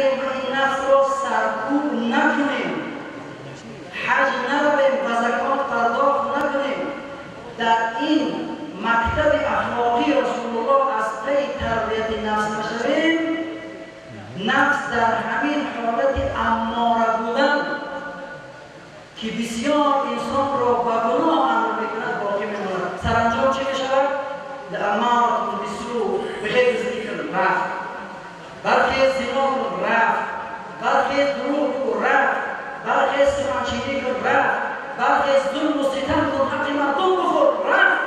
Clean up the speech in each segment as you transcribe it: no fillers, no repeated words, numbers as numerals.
Ин нафсро саркӯб накунем, ҳаҷ наравем ва закот пардохт накунем, дар ин мактаби ахлоқии Расулуллоҳ аз пайи тарбияти нафс нашавем, нафс дар ҳамин ҳолати аммора будан, ки бисёр инсонро ба гуноҳ амр мекунад, боқӣ мемонад. Саранҷом чӣ мешавад? Аммаратун бисӯ, бихел дуздӣ кун, рафт, бархез зино кун, рафт, бархез дурӯғ гӯ, рафт, бархез суханчинӣ кун, рафт, бархез зулму ситам кун, ҳаққи мардум бихӯр, рафт.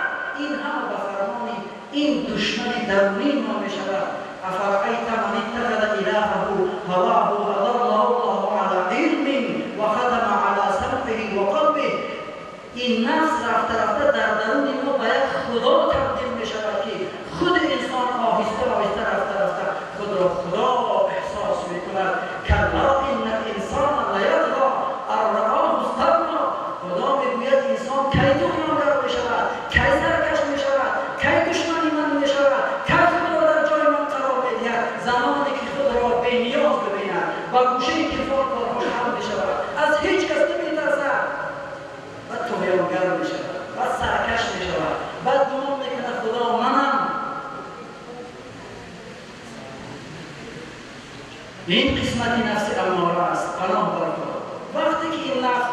Ин ҳама ба фармони ин душмани дарунии мо мешавад. Афараайта ман иттахаза илаҳаҳу ҳавоҳу ва адаллаҳу Аллоҳу ала илмин ва хатама ала самъиҳи ва қалбиҳ. Ин нафс рафта рафта дар даруни мо ба як худо табдил мешавад, ки худи инсон оҳиста оҳиста рафта рафта худро худо эҳсос мекунад. Калла инна инсона лаятға ан раоҳу истағно. Худо мегӯяд, инсон кай туғёнгар мешавад, кай саркаш мешавад, кай душмани ман мешавад, кай худро дар ҷои ман қарор медиҳад? Замоне ки худро бениёз бибинад, ба гӯшаи телефон корҳош ҳал мешавад, аз ҳеҷ кас наметарсад, баъд туғёнгар мешавад, баъд саркаш мешавад, баъд гумон мекунад, худо манам. Ин қисмати нафси аммора аст. Паноҳ бар Худо. Вақте ки ин нафс,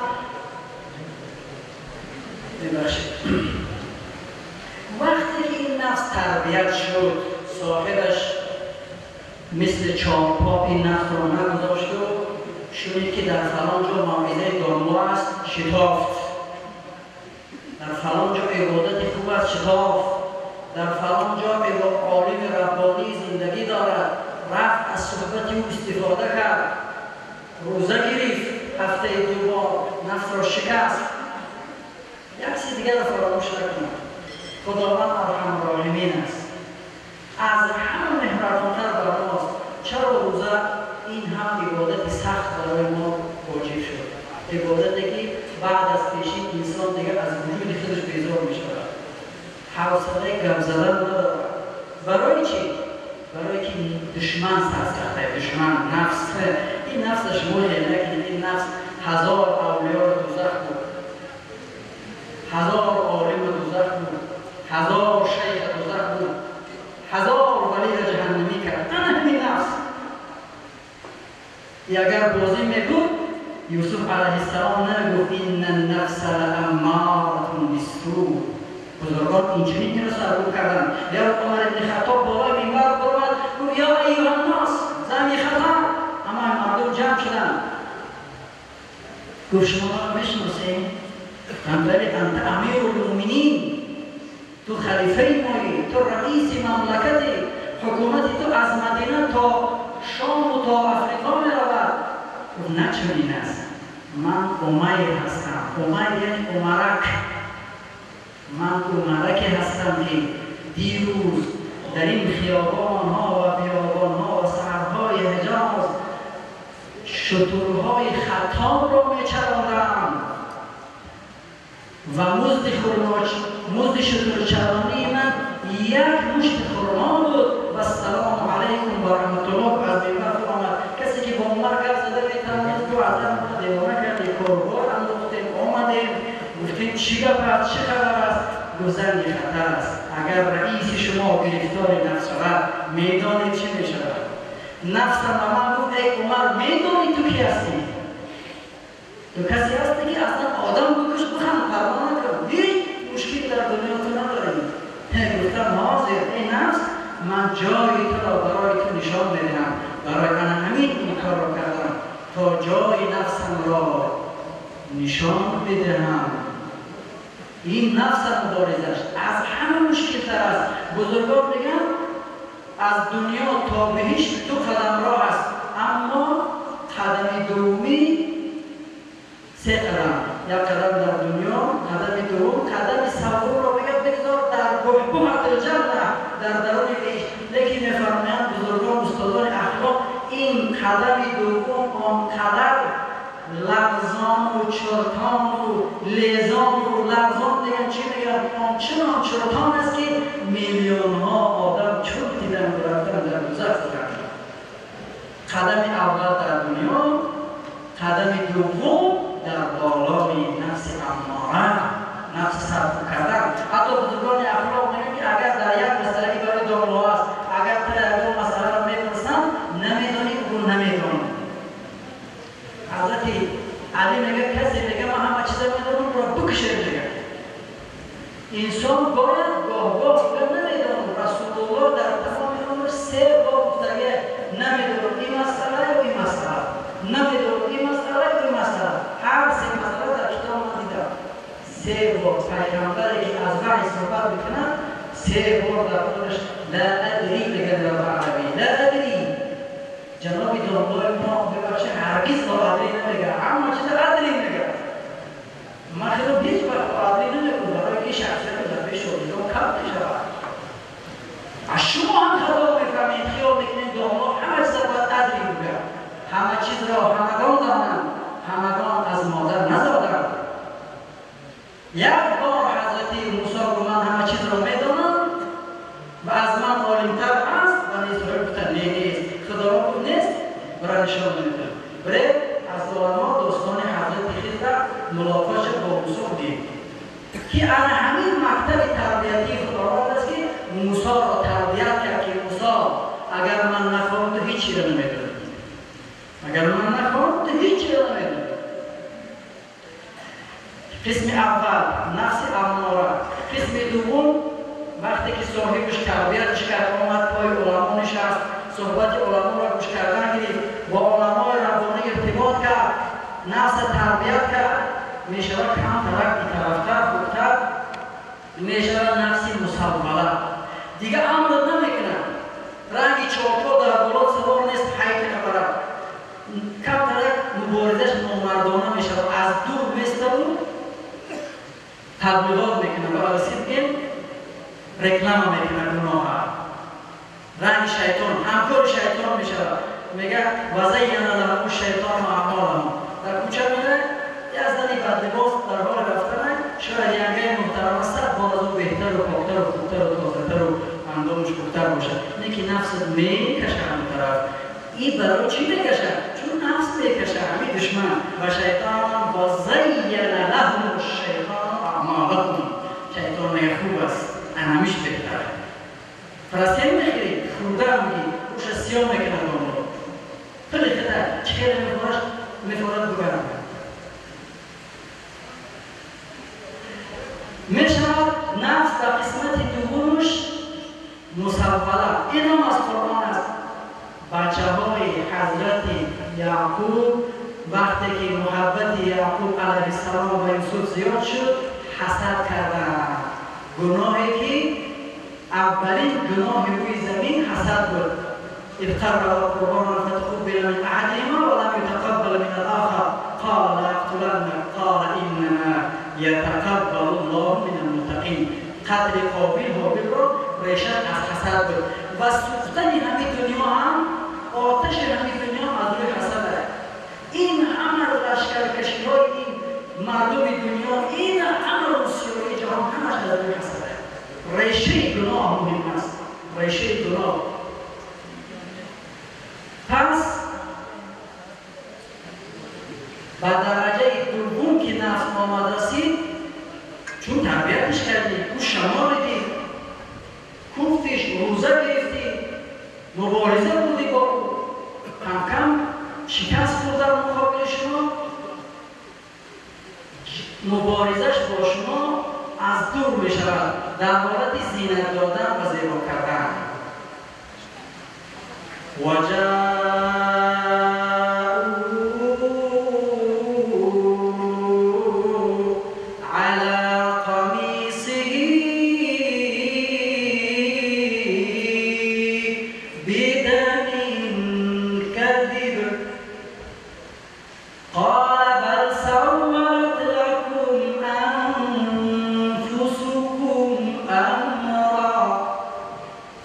бибахшед, вақте ки ин нафс тарбият шуд, соҳибаш мисли чорпо ин нафсро нагузошту шунид, ки дар фалон ҷо мавъизаи домло аст, шитофт, дар фалон ҷо ибодати хуб аст, шитофт, дар фалон ҷо олими раббонӣ зиндагӣ дорад, рафт, аз суҳбати ӯ истифода кард, рӯза гирифт ҳафтаи ду бор, нафсро шикаст. Як чиз дигарро фаромӯш накунад: Худованд арҳамурроҳимин аст, аз ҳама меҳрабонтар бар мост. Чаро рӯза, ин ҳам ибодати сахт, барои мо воҷиб шуд? Ибодате ки баъд аз пешин инсон дигар аз вуҷуди худаш безор мешавад, ҳавсалаи гап задан надорад. Барои чӣ? Барое ки душман сарсахта, душман нафс. Ин нафса шумо хел накунед. Ин нафс ҳазор авлиёро дузах буд, ҳазор олимро дузах буд, ҳазор шайха дузах буд, ҳазор валиро ҷаҳаннамӣ кард. Ана ҳамин нафс. И агар бозӣ мебуд, Юсуф алайҳиссалом намегуфт: инна нафса лааммаратун биссу. Бузургон инчунин инро саргум карданд. Я Умар ибни Хаттоб болои минбар баромад, гуфт: ё айюҳаннос, зани хатар. Ҳамаи мардум ҷамъ шуданд. Гуфт: шумо маро мешиносед? Гуфтанд: бале, анта амиру лмуъминин, ту халифаи моӣ, ту раиси мамлакати, ҳукумати ту аз Мадина то Шому то Африқо меравад. Гуфт: на чунин аст, ман Умайр ҳастам. Умайр яъне Умарак. Ман умараке ҳастам, ки дирӯз дар ин хиёбонҳо ва биёбонҳо ва саҳарҳои Ҳиҷоз шутурҳои Хаттобро мечарондам ва музди шутурчаронии ман як мушти хурмо буд. Вассалому алайкум ва раҳматуллоҳ. Аз минбар фуромад. Касе ки бо Умар гап зада метавонист, гуфт: аз девона кардем, корбор андохтем, омадем, гуфтем, чӣ гап аст, чӣ хабар аст? Гуфт: зани хатар аст. Агар раиси шумо гирифтори нафс шавад, медонед чӣ мешавад? Нафсам ба ман гуфт: эй Умар, медонӣ ту кӣ ҳастӣ? Ту касе ҳастӣ, ки аслан одам бикуш, биханд, парво накун, ҳеҷ мушкил дар дунё ту надорӣ. Гуфтам: ҳозир, эй нафс, ман ҷои туро барои ту нишон медиҳам. Барои ана ҳамин ин корро кардам, то ҷои нафсамро нишон бидиҳам. Ин нафса муборизаш аз ҳама мушкилтар аст. Бузургон мегӯянд, аз дунё то биҳишт ду қадам роҳ аст, аммо қадами дуввумӣ се қадам. Як қадам дар дунё, қадами дуввум, қадами саввумро мегӯяд, бигзор дар буҳбуҳатилҷанна, дар даруни биҳишт. Лекин мефармоянд бузургон, устодони ахлоқ, ин қадами дуввум он қадар лағзону чуртону лезону лағзон диган, чӣ мегӯянд, ончунон чуртон аст, ки миллионҳо одам чурт диданду рафтан дар дузах карданд. Қадами аввал дар дунё, қадами дуввум дар болои нафси аммора, нафси сарф кардан. Ҳатто бузургони ахлоқ мегӯянд, ки агар дар як масъалаи барои домло аст, агар ту ягон масъаларо мепурсанд, намедонӣ, бигӯ намедонам. Ҳазрати Али мегӯяд, касе мегӯяд ман ҳама чиза медонам, ӯро бикушед мегӯяд. Инсон бояд гоҳ-гоҳ бигӯяд намедонам. Расулуллоҳ дар тамоми умр 3 бор гуфтагӣ намедонам ин масъала ё ин масъала, намедонам ин масъала ё ин масъала. Ҳар се масъала дар китоб ман дидам. 3 бор пайғамбаре ки аз ваҳй суҳбат мекунад, 3 бор дар худаш ла адри мегӯяд дар арабӣ, ла адри. Ҷаноби домлои мо бибахшед, ҳаргиз ла адри намегӯяд, ҳама чиза адри мегӯяд. Ман хело ҳеҷ вақт ла адри намегӯям, барои ки шахсияти дар пеши шогирдон кам мешавад. Аз шумо ҳам хато мефаҳмед, хиёл мекунед домло ҳама чиза бояд адри бигӯяд. Ҳама чизро ҳамагон донанд, ҳамагон аз модар назоданд. Як бор ҳазрати Мусо гуфт ман ҳама чизро медонам ва аз ман олимтар ҳаст, Бани Исроил гуфтанд не, нест. Худоро гуфт нест, бира нишон медиҳад. Бире аз уламо достони ҳазрати Хизр мулоқотша бо Мусо дид, ки ана ҳамин мактаби тарбиятии Худованд аст, ки Мусоро тарбият кард, ки Мусо агар ман нахоҳам ту ҳеҷ чизро намедонӣ, агар ман нахоҳам ту ҳеҷ чизро намедонӣ. Қисми аввал нафси аммора, қисми дуввум вақте ки соҳибаш тарбиятш кард, омад пои уламо нишаст, суҳбати уламоро гӯш кардан гирифт, бо уламои раббонӣ иртибот кард, нафса тарбият кард, мешавад камтарак битарафтар, хубтар мешавад нафси мусаввала. Дига амр намекунад, ранги чорпо дар боло савор нест, ҳайки набарад, камтарак муборизаш номардона мешавад, аз дур меставу таблиғот мекунад, ба расид ин реклама мекунад гуноҳа. Ранги шайтон, ҳамкори шайтон мешавад. Мегӯяд вазайяна лаҳум шайтону аъмолаҳум. Дар кӯча меравад, як зани бадлибос дар ҳоли рафтана, шояд янгаи муҳтарама 100 бор аз ӯ беҳтару поктару хубтару тозатару андомаш хубтар бошад. Не ки нафсат мекашад ҳамон тараф. И барои чӣ мекашад? Чун нафс мекашад, ҳамин душман. Ва шайтон вазайяна лаҳум шайтону аъмолаҳум. Шайтон мегӯяд хуб аст, анамиш беҳтар. Фарасен мехӯрӣ, хӯрда мегӣ, уша сиёҳ мекунад онро. Пили хита чӣ хеле мефораш, мефорад бугарам. Мешавад нафс дар қисмати дуввумаш мусаввала. Ин ҳам аз Қуръон аст. Бачаҳои ҳазрати Яъқуб вақте ки муҳаббати Яъқуб алайҳиссалом ба Юсуф зиёд шуд, ҳасад карданд. Гуноҳе ки аввалин гуноҳи рӯи замин ҳасад буд. إذ قرب قربانا فتقبل من أحدهما ولم يتقبل من الآخر قال لأقتلنك قال إنما يتقبل الله من المتقين. قتل قابیل هابیل رو ریشش از حسد بود و سوختن همین دنیا هم، آتش همین دنیا هم از روی حسد است. این همه لشکرکشی‌های این مردم دنیا، این همه روسیای جهان، همش از روی حسد است. ریشه گناه مهم است، ریشه گناه. پس به درجه دوم که نفس آمد رسید، چون تربیتش کردی، او شما دیدی، کوفتش، روزه گرفتی، مبارزه بودی با او، کم کم شکست خورد در مقابل شما، مبارزش با شما از دور می شود در حالت زینت دادن و زیبا کردن. وجاءوا على قميصه بدم كذب قال بل سولت لكم أنفسكم أمرا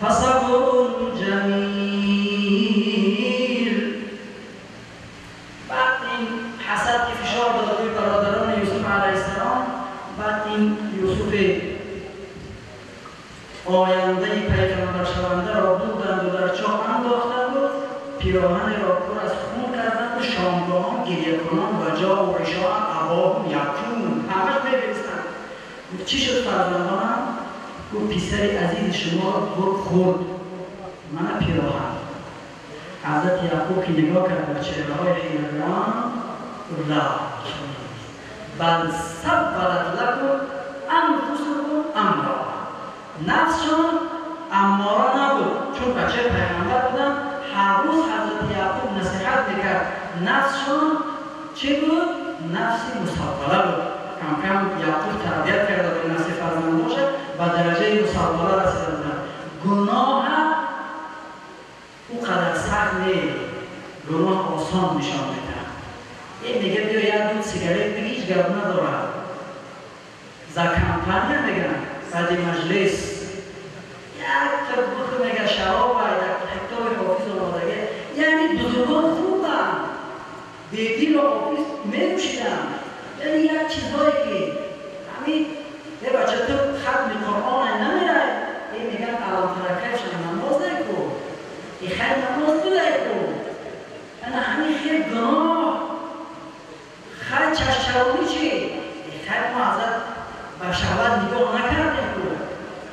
فصبر جميل. بعد این حسد که فشار داد روی برادران یوسف علیه السلام، بعد این یوسف آینده پیغمبر شونده را بردند و در چاه انداختند و پیراهن را پر از خون کردند و شامگاهان گریه کنان و جا و عشاء اباهم یبکون. همش می‌گریستند. گفت چی شد فرزندانم؟ گفت پسر عزیز شما را گرگ خورد، من پیراهن. حضرت یعقوب که نگاه کرد به چهره‌های حیران، لا بل سولت لکم انفسکم امرا. نفسشون اماره نبود، چون بچه پیغمبر بودن. هر روز حضرت یعقوب نصیحت میکرد. نفسشون چی بود؟ نفس مسوله بود. کم کم یعقوب تربیت کرده بود نفس فرزند باشه و درجه مسوله رسیده بودن. گناه او قدر سخت نیست، گناه آسان نشان میده. این میگه بیا یک دو سیگارت بگی، هیچ گپ نداره. زکمپانیا میگن بعد مجلس یک تا بخور میگه شراب و یک کتاب حافظ آمادگی. یعنی بزرگان خوبن، بیدی و حافظ می‌نوشیدن. یعنی یک چیزهایی که همین یه بچه تو ختم قرآن نمیره، این میگن الان ترکش نماز نکن، این خیر نماز بوده کن. یعنی همین خیر گناه، خیر چشچرانی چی؟ این خیر ما ازت به شهوت نگاه نکردیم کن.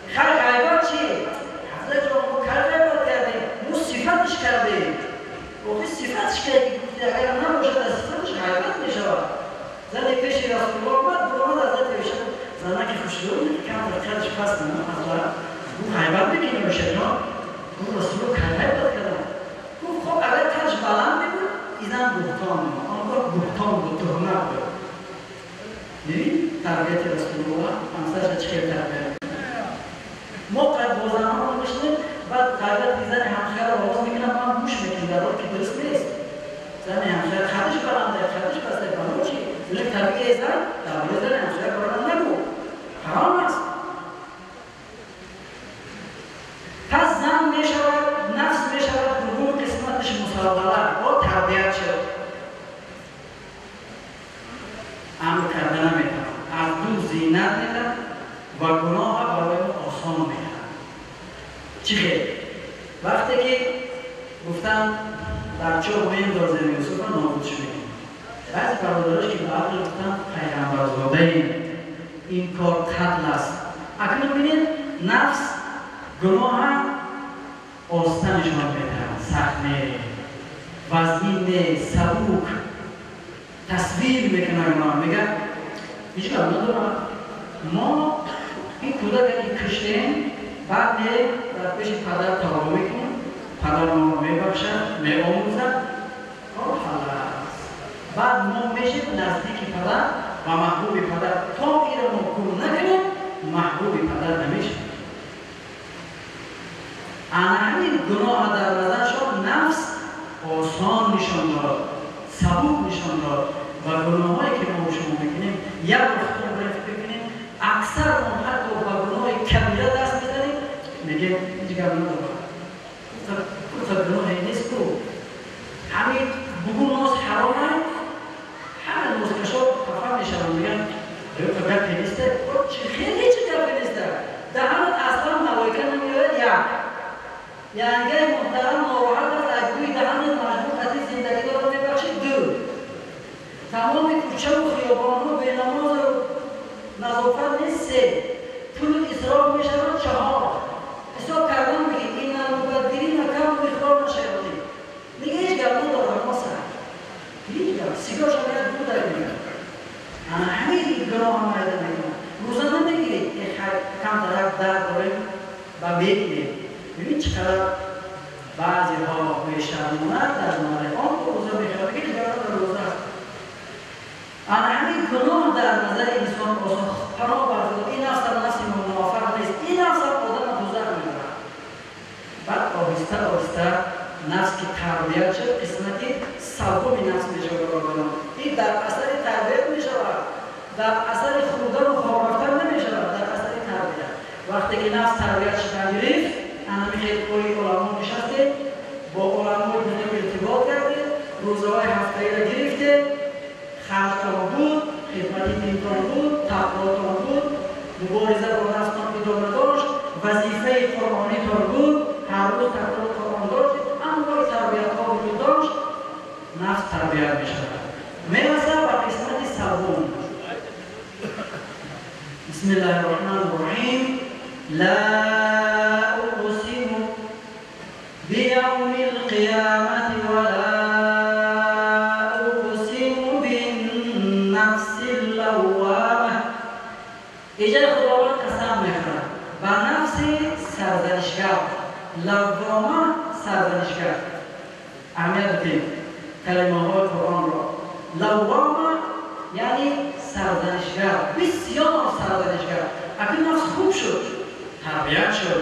خیر غیبت چی؟ حضرت جان ما کار غیبت کردیم، ما صفتش کردیم. آخه صفتش کردیم، گفتی اگر نباشد از صفتش غیبت میشود. زن پیش رسول الله آمد، برآمد حضرت عایشه گفت زنک خوشرو که کمتر قدش پس نه حضرت گفت غیبت میکنی عایشه جان؟ گفت رسول الله کار غیبت کردم. گفت خب اگر قدش بلند میبود اینم بهتان بود، آنگاه بهتان بود، تهمت بود. ببین تربیت رسول الله همسرش چه تربیت. ما قد با زنان میشنیم، بعد غیبت زن همسر رو آواز میکنم، من گوش میکنم در حالی که درست نیست. زن همسر خدش بلنده، خدش بسته، بلند چی؟ زن طبیعی زن درباره زن همسر بلند نگو، حرام است. پس زن میشود، نفس میشود دوم قسمتش مساوله با تربیت شد. امر کرده نمیتونم، از دو زینت میدم و گناه برای آسان میدم. چی خیر؟ وقتی که گفتم در چاه میندازیم یوسف را نابود میکنیم، بعضی برادراش که به عقل گفتن پیغمبرزاده این کار قتل است. اکنون ببینید نفس گناه آسته نشان میده، سخت نه، وزنین نه، سبوک تصویر میکنه گناه. میگه هیچ کار ندارم، ما این کودک اگه کشتیم بعد در پیش پدر توبه میکنیم، پدر ما رو میبخشد، میآموزد، کار حل است. بعد ما میشیم نزدیک پدر و محبوب پدر. تا این رو ما کم نکنیم محبوب پدر نمیشیم. همین گناه در نظر شد نفس آسان نشان داد، سبوک نشان داد و گناهایی که ما شما میکنیم یک وقت رو فکر کنیم اکثر ما حتی با گناه کبیره دست میزنیم، میگیم هیچ گپ نداره، گناهی نیست کو، همین بگو ناز حرامه، همه نازکشا خفه میشن، میگن گپی نیست، خیلی چه گپی نیست، دهنت اصلا ملائکه نمیآید. یک ینگه محترم ناراحت است از گوی دهنت مجبور قطعی زندگی دارم میبخشید. دو تمام کوچه و خیابان‌ها به نماز و نظافت نیست. سه پول اسراف میشود. چهار حساب کردن میگه این مبدلین کم مقدار نشیاطین، میگه هیچ گپ نداره، ما سر هیچ گپ سیگارش هم باید بود میگه همین گناه هم باید میکنه. روزه نمیگیرید کم طرف درد داریم و میگیریم. ببین چقدر بعضی ها میشرمونند در مال آن روزه میخواد، هیچ گپ نداره روزه است. همین گناه در نظر انسان آسان پناه بر خدا. این نفس هم نفس موافق نیست، این نفس هم آدم دوزخ میبرد. بعد آهسته آهسته نفس که تربیت شد قسمتی سوم نفس میشود. این در اثر تربیت میشود، در اثر خوردن و خواب رفتن نمیشود، در اثر تربیت. وقتی که نفس تربیت شدن گرفت، همین خیلی علما نشستید، با علمای دنیا ارتباط کردید، روزهای هفته‌ای را گرفتید، خرجتان بود، خدمت دینتان بود، تقواتان بود، مبارزه با نفستان ادامه داشت، وظیفه قرآنیتان بود، هر روز تکرار قرآن داشتید، انواع تربیت‌ها وجود нафс тарбият мешавад. Мерасад ба қисмати севум. بسم الله الرحمن الرحیم. لا أقسم بيوم القيامة ولا أقسم بالنفس اللوامة. اینجا خداوند قسم میخورد به نفس سرزنشگر. لوامه سرزنشگر. اهمیت بدید کلمه های قرآن را. لوامه یعنی سرزنشگر، بسیار سرزنشگر. اکنون نفس خوب شد، تربیت شد،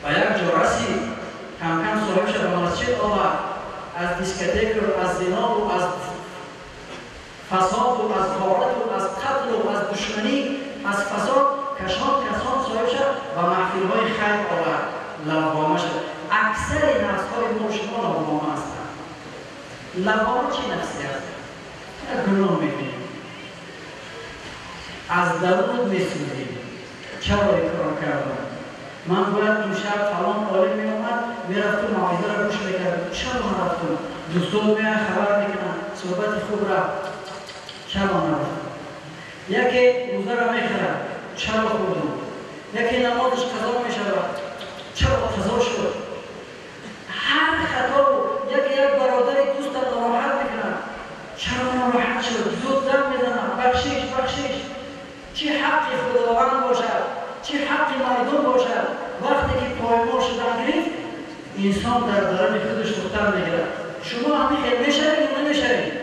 به یک جا رسید، کم کم صاحب شد، به مسجد آمد، از دیسکتیک و از زنا و از فساد و از غارت و از قتل و از دشمنی، از فساد کشان کسان صاحب شد و محفل‌های خیر آورد، لوامه شد. اکثر نفس‌های ما شما لوامه هستند. لوامه چه نفسی است؟ گناه می‌کنیم، از درون می‌سوزیم. چرا این کار کردم؟ من باید امشب فلان عالم می‌آمد، می‌رفتم موعظه را گوش می‌کردم، چرا نرفتم؟ دوستان میان خبر می‌کنن، صحبت خوب رفت، چرا نرفتم؟ یکی روزه را می‌خورد، چرا خوردم؟ یکی نمازش قضا می‌شود، چرا قضا شد؟ هر خطا یکی یک برادر دوست ناراحت می‌کند، چرا ناراحت شد؟ زود زنگ می‌زنم، بخشش بخشش. چه حقی خداوند باشد، چه حقی مردم باشد. وقتی که پایمال شدن گرفت، انسان در درون خودش دختر میگیرد. شما همین خیل میشوید یا نمیشوید؟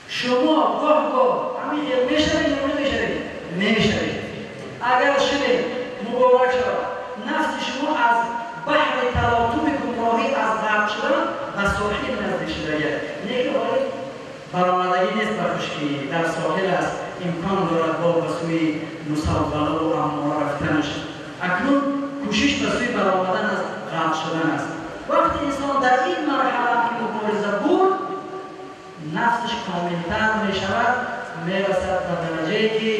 شما گاه گاه همین خیل میشوید یا نمیشوید؟ میشوید. اگر شدید مبارک شود. نفس شما از بحر تلاطم گمراهی، از غرق شدن به ساحل نزدیک شده. نه که برآمدگی نیست به خشکی، در ساحل است، امکان دارد با به سوی مسوله و اماره رفتنش. اکنون کوشش به سوی برآمدن از غرق شدن است. وقتی انسان در این مرحله که مبارزه بود، نفسش کاملتر می شود، میرسد به درجه که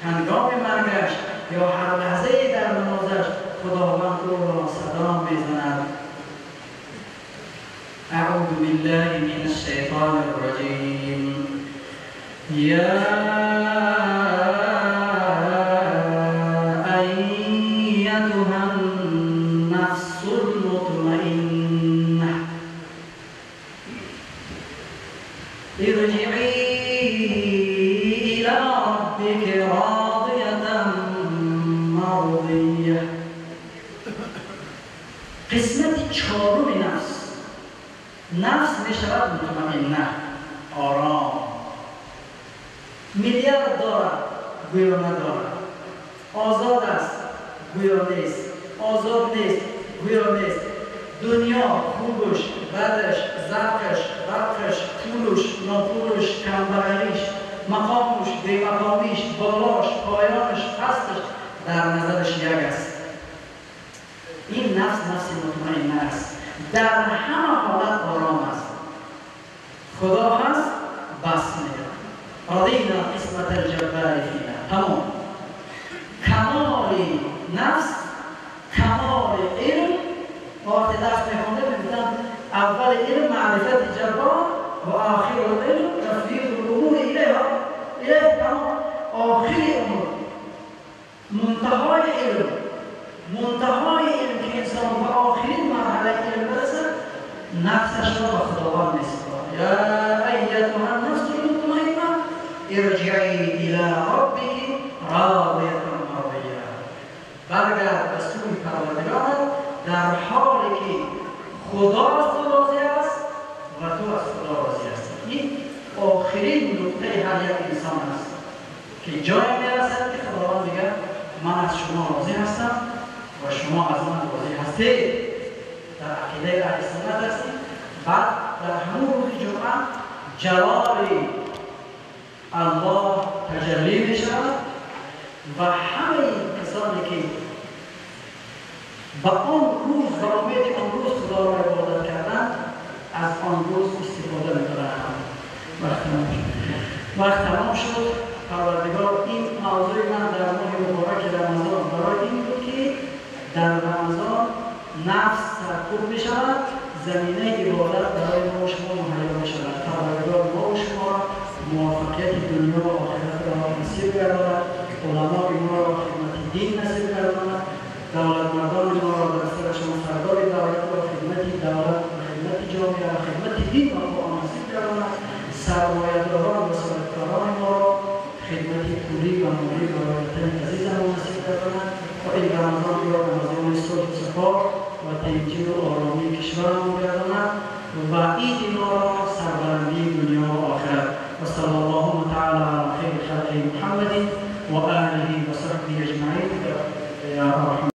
هنگام مرگش یا هر لحظه در نمازش خداوند او را صدا میزند. اعوذ بالله من الشیطان الرجیم. یا ایتها النفس المطمئنة ارجعی الى ربك راضیة مرضیة. قسمت چهارم نفس، نفس می شود مطمئنه، آرام. میلیارد دارد گویا ندارد، آزاد است گویا نیست، آزاد نیست گویا نیست. دنیا خوبش بدش، زرقش برقش، پولش ناپولش، کمبغلیش، مقامش بی‌مقامیش، بالاش پایانش پستش در نظرش یک است. این نفس نفس مطمئنه است، در همه حالت آرام است. خدا هست بس میگه. رضینا قسمت الجبار فینا. تمام. کمال نفس، کمال علم. وقتی درس میخونده میگفتن اول علم معرفت جبار و آخر العلم تفویض الامور الیها. الیه تمام. آخر امور، منتهای علم، منتهای علم که انسان به آخرین مرحله علم برسد، نفسش را به خداوند میسپارد. یا ایتها النفس المطمئنه ارجعی الی ربک راضیة مرضیة. برگرد به سوی پروردگارت در حالی که خدا از تو راضی است و تو از خدا راضی هستی. این آخرین نقطه هر یک انسان است که جایی میرسد که خداوند میگه من از شما راضی هستم و شما از من راضی هستید. در عقیده اهل سنت هستیم. بعد در همون روز جمعه جلال الله تجلی می شود و همه کسانی که به آن روز و امید آن روز خدا را عبادت کردند از آن روز استفاده میکنند. وقت تمام شد. پروردگار این موضوع من در ماه مبارک رمضان برای این بود که در رمضان نفس سرکوب می شود، заминаи ибодат барои мо шумо муҳайё мешавад. Парвардигор мо шуморо муваффақияти дунё ва охиратро насиб гардонад, уламои моро хидмати дин насиб гардонад, давлатмардони моро дар сарашон сардори давлатро хидмати давлат ва хидмати ҷомеа ва хидмати дин ва Қуръон насиб гардонад, сармоядорон ва соҳибкорони моро хидмати пулӣ ва молӣ барои ватани азизамон насиб гардонад ва ин Рамазонро Рамазони сулҳу сафо ва танҷию оромии кишварамон гардонад ва иди моро сарбаландии дунё ва охират. Ва салли аллоҳумма таала ала хайри халқи Муҳаммадин ва олиҳи ва саҳбиҳи аҷмаин. Я